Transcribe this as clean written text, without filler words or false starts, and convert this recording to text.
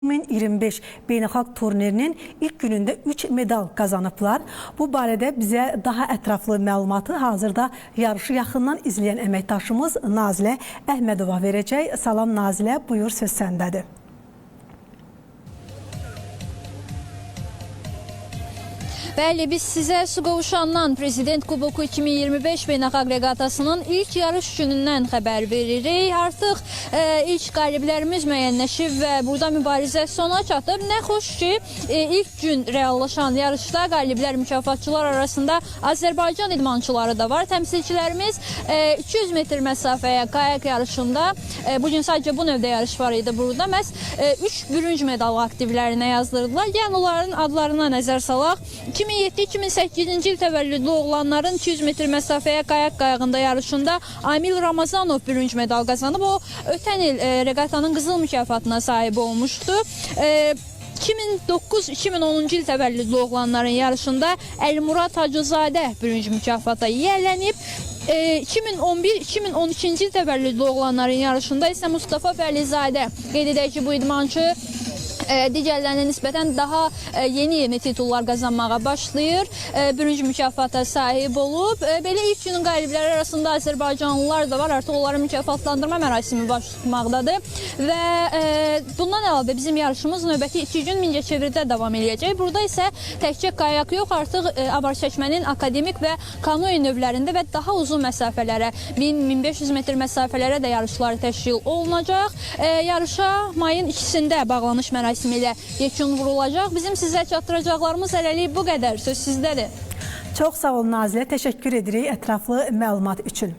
2025 beynəlxalq turnirinin ilk günündə 3 medal qazanıblar. Bu barədə bizə daha ətraflı məlumatı hazırda yarışı yaxından izləyən əməkdaşımız Nazilə Əhmədova verəcək. Salam Nazilə, buyur, söz səndədir. Bəli, biz sizə Suqovuşandan Prezident Kuboku 2025 beynəlxalq reqatasının ilk yarış günündən xəbər veririk. Artıq ilk qaliblərimiz müəyyənləşib və burada mübarizə sona çatıb. Nə xoş ki, ilk gün reallaşan yarışda qaliblər, mükafatçılar arasında Azərbaycan idmançıları da var. Təmsilçilərimiz 200 metr məsafəyə kayak yarışında, bugün sadəcə bu növdə yarış var idi burada, məhz 3 bürünc medalı aktivlərinə yazdırdılar. Yəni onların adlarına nəzər salaq. 2007-2008-ci il təvəllüdlü oğlanların 200 metr məsafəyə kayak qayığında yarışında Amil Ramazanov bürünc medal qazanıb. O ötən il reqatanın qızıl mükafatına sahib olmuşdu. 2009-2010-cu il təvəllüdlü oğlanların yarışında Əlmurad Hacızadə bürünc mükafata yiyələnib. 2011-2012-ci il təvəllüdlü oğlanların yarışında isə Mustafa Vəlizadə, qeyd edək ki, bu idmançı digərlərinə nisbətən daha yeni-yeni titullar qazanmağa başlayır. Bürünc mükafata sahib olub. Belə ilk günün qalibləri arasında Azərbaycanlılar da var. Artıq onların mükafatlandırma mərasimi baş tutmaqdadır. Və bundan əlavə bizim yarışımız növbəti 2 gün Mingəçevirdə davam eləyəcək. Burada isə təkcə kayak yox, artıq avar çəkmənin akademik və kanoe növlərində və daha uzun məsafələrə, 1000-1500 metr məsafələrə də yarışlar təşkil olunacaq. Yarışa mayın 2-sində bağlanış mərasimi ilə yekun vurulacaq. Bizim sizə çatdıracaqlarımız hələlik bu qədər. Söz sizdədir. Çox sağ ol Nazilə, təşəkkür edirik ətraflı məlumat üçün.